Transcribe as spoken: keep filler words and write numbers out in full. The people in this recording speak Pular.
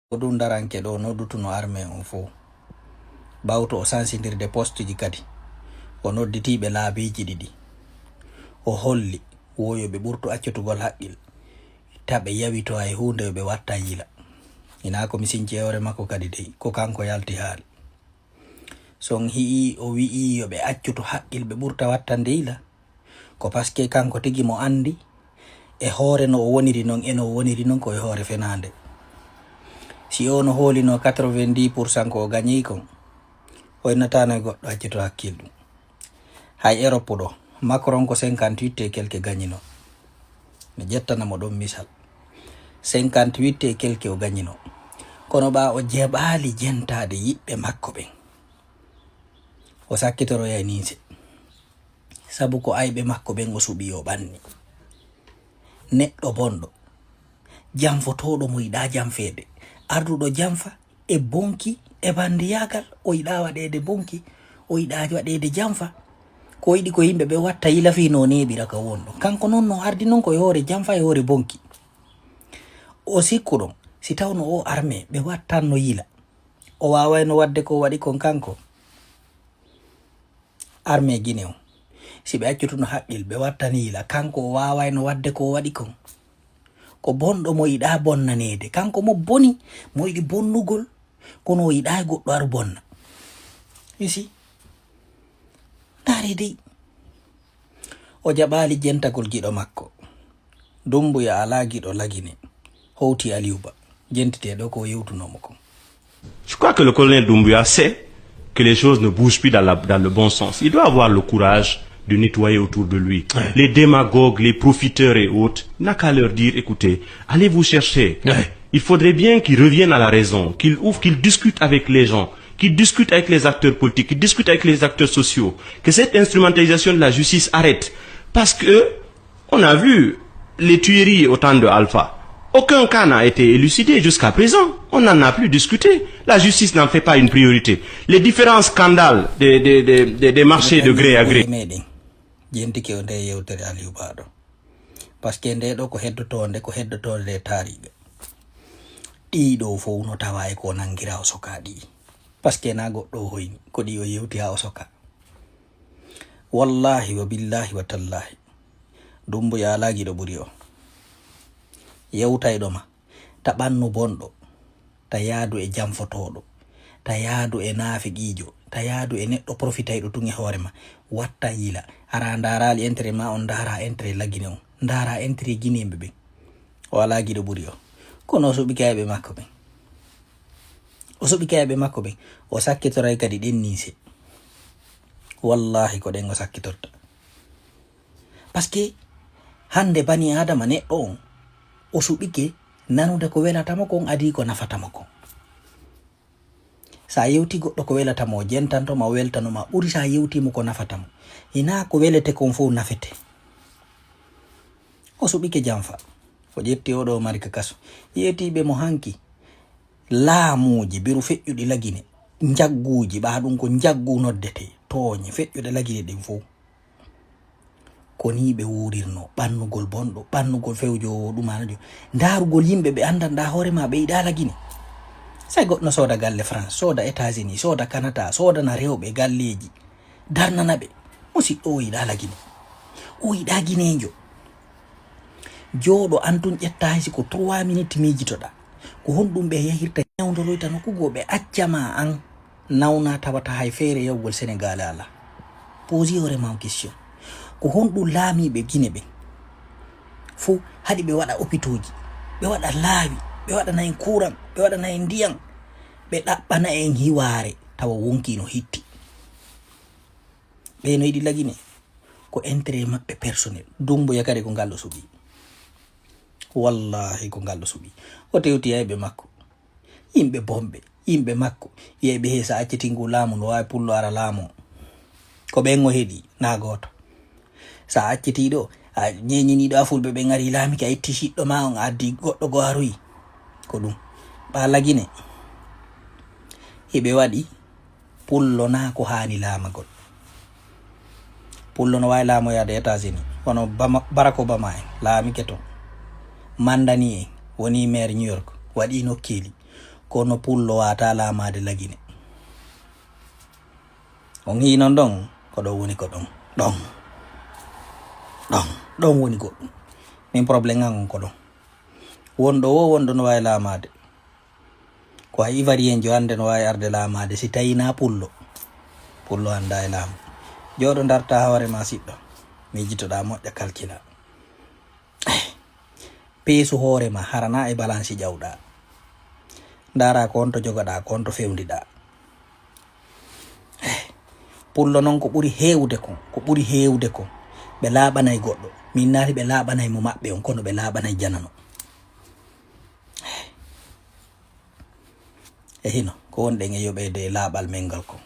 Ko ɗun daranke ɗoo noddutuno armée on fow. Ɓawto o sansindirde postuji kadi, o nodditii ɓe laabiiji ɗiɗi. O holli wo yo ɓe ɓurtu accutugol haqqil, ta ɓe yawitoya e huunde yo ɓe wattan yila. Hinaa ko mi sinci e hoore makko kadi dey, ko kanko yalti haali. Si on hi'ii o wi'ii yo ɓe accutu haqqil ɓe ɓurta wattande yila, ko paske kanko tigi mo anndi e hoore no o woniri non, e no o woniri non ko e hoore fenaande. Si o no hoolinoo quatre-vingt-dix pour cent ko o gañii kon, o innataano e goɗɗo accutu hakkil ɗun. Hay Europe ɗoo, Macron ko cinquante-huit et quelque gañinoo. Mi ƴettana mo ɗon misal. Cinquante-huit et quelque o gañinoo. Kono ɓaa o jaɓaali jentaade yiɓɓe makko ɓen. O sakkitoroyay ninse. Sabu ko ayɓe makko ɓen o suɓii o ɓanni. Neɗɗo bonɗo. Janfotooɗo mo yiɗaa janfeede. Arduɗo janfa e bonki e bandiyaagal. O yiɗaa waɗeede bonki. O yiɗaa waɗeede janfa. Ko o yiɗi ko yimɓe ɓe watta yila fii no o neeɓira ka wonɗo. Kanko non no ardi non ko e hoore janfa e hoore bonki. O sikku ɗon, si tawno o armée ɓe wattanno yila. O waawayno waɗde ko o waɗi kon kanko. Armée Gine on, si ɓe accutuno haqqil, ɓe wattani yila, kanko o waawayno waɗde ko o waɗi kon. Ko bonɗo mo yiɗaa bonnaneede, kanko mo boni, mo yiɗi bonnugol, kono o yiɗaa goɗɗo aru bonna. You see? Ndaaree dey. O jaɓaali jentagol giɗo makko. Dummbuya alaa giɗo Lagine. Howti Aliou Ba. Jentitee ɗoo ko o yewtunoo mo kon. Je crois que le colonel Doumbouya sait que les choses ne bougent plus dans, la- dans le bon sens. Il doit avoir le courage de nettoyer autour de lui. Les démagogues, les profiteurs et autres, il n'a qu'à leur dire, écoutez, allez vous chercher. Il faudrait bien qu'ils reviennent à la raison, qu'ils ouvrent, qu'ils discutent avec les gens, qu'ils discutent avec les acteurs politiques, qu'ils discutent avec les acteurs sociaux, que cette instrumentalisation de la justice arrête. Parce que on a vu les tueries au temps de Alpha. Aucun cas n'a été élucidé jusqu'à présent. On n'en a plus discuté. La justice n'en fait pas une priorité. Les différents scandales des, des, des, des, des marchés de gré à gré. Meɗen jentike o nde yewtere Aliou Ba ɗoo. Parce que nde ɗoo ko heddotoonde, ko heddotoonde e taariga. Ɗii ɗoo fow no tawa e ko o nangira o soka ɗii. Parce que na goɗɗo o hoyni, ko ɗii o yewti haa o soka. Wallaahi wa billaahi wa tallaahi. Dummbuya alaa giɗo ɓuri o. Yewtayɗo ma, ta ɓannu bonɗo, ta yaadu e janfotooɗo, ta yaadu e naafiqiijo, ta yaadu e neɗɗo profitayɗo tun e hoore ma. Wattan yila. Hara a ndaaraali intérêt ma on, ndaaraa intérêt Lagine on. Ndaaraa intérêt Gineeɓe ɓen. O alaa giɗo ɓuri o. Kono o suɓike ayɓe makko ɓen. O suɓike ayɓe makko ɓen. O sakkitoray kadi ɗen ninse. Wallaahi ko ɗen o sakkitorta. Parce que hannde bani Aadama neɗɗo on, o suɓike nanude ko welata mo kon adii ko nafata mo kon. Si a yewtii goɗɗo ko welata mo, o jentanto ma, o weltano ma, ɓuri si a yewtii mo ko nafata mo. Hinaa ko welete kon fow nafete. O suɓike janfa. O ƴetti oo ɗoo mari ka kaso. Yeetiiɓe mo hanki. Laamuuji, biru feƴƴuɗi Lagine. Njagguuji, ɓaa ɗun ko njaggu noddetee. Tooñe, feƴƴuɗe Lagine ɗen fow. Ko nii ɓe wuurirnoo, ɓannugol bonɗo, ɓannugol fewjoowo ɗumaanajo, ndaarugol yimɓe ɓe anndanɗaa hoore maa ɓe yiɗaa Lagine. Say goɗɗo no sooda galle France, sooda États-Unis, sooda Canada, soodana rewɓe galleeji, darnana ɓe. Musiɗɗo o yiɗaa Lagine. O yiɗaa Gineejo. Jooɗo an tun ƴettaa hay si ko trois minutes miijitoɗaa. Ko honɗun ɓe yahirta ñawndoroyta nokku goo ɓe acca ma an? Nawna tawata hay feere yahugol Senegaal alaa. Posi hoore ma on question. Ko honɗun laamiiɓe Gine ɓen fow haɗi ɓe waɗa opitooji, ɓe waɗa laawi, ɓe waɗana en kuuran, ɓe waɗana en ndiyan, ɓe ɗaɓɓana en hiwaare tawa wonkii no hitti? Ɓee no yiɗi Lagine ko intérêt maɓɓe personnel. Dummbuya kadi ko ngal o suɓii. Wallaahi ko ngal o suɓii. O tewti ayɓe makko. Yimɓe bonɓe, yimbe makko, wi'ay ɓe, "Hee, sa accitii nguu laamu, no waawi pullo ara laamoo." Ko ɓen o heɗii, naa gooto. Sa accitii ɗoo, a ɲeeɲinii ɗoo, a fulɓe ɓen arii laamike, a ittii siɗɗo maa on, a addii goɗɗo goo aroyi. Ko ɗun. Ɓaa Lagine, hiɓe waɗi pullo naa ko haani laamagol. Pullo no waawi laamoyaade États-Unis, hono Bama-, Barack Obama en laamike ton. Mandani en wonii maire New York, waɗii nokkeeli. Kono pullo waawataa laamaade lagine. On hi'i non ɗon? Ko ɗon woni ko ɗon. Ɗon. Ɗon. Ɗon woni goɗɗum. Min problème an on ko ɗon. Wonɗo wo wonɗo no waawi laamaade. Ko hay Ivoirienjo annde no waawi arde laamaade si tawii naa pullo. Pullo anndaa e laamu. Jooɗo ndartaa hoore maa siɗɗo. Miijitoɗaa moƴƴa kalkilaa. Peesu hoore maa, hara naa e balansi ƴawɗaa. Ndaaraa ko honto jogaɗaa, ko honto fewndiɗaa. Pullo non ko ɓuri heewude kon, ko ɓuri heewude kon, ɓe laaɓanay goɗɗo. Min naati ɓe laaɓanay mo maɓɓe on, kono ɓe laaɓanay janano. E hino, ko wonɗen e yoɓeede e laaɓal men ngal kon.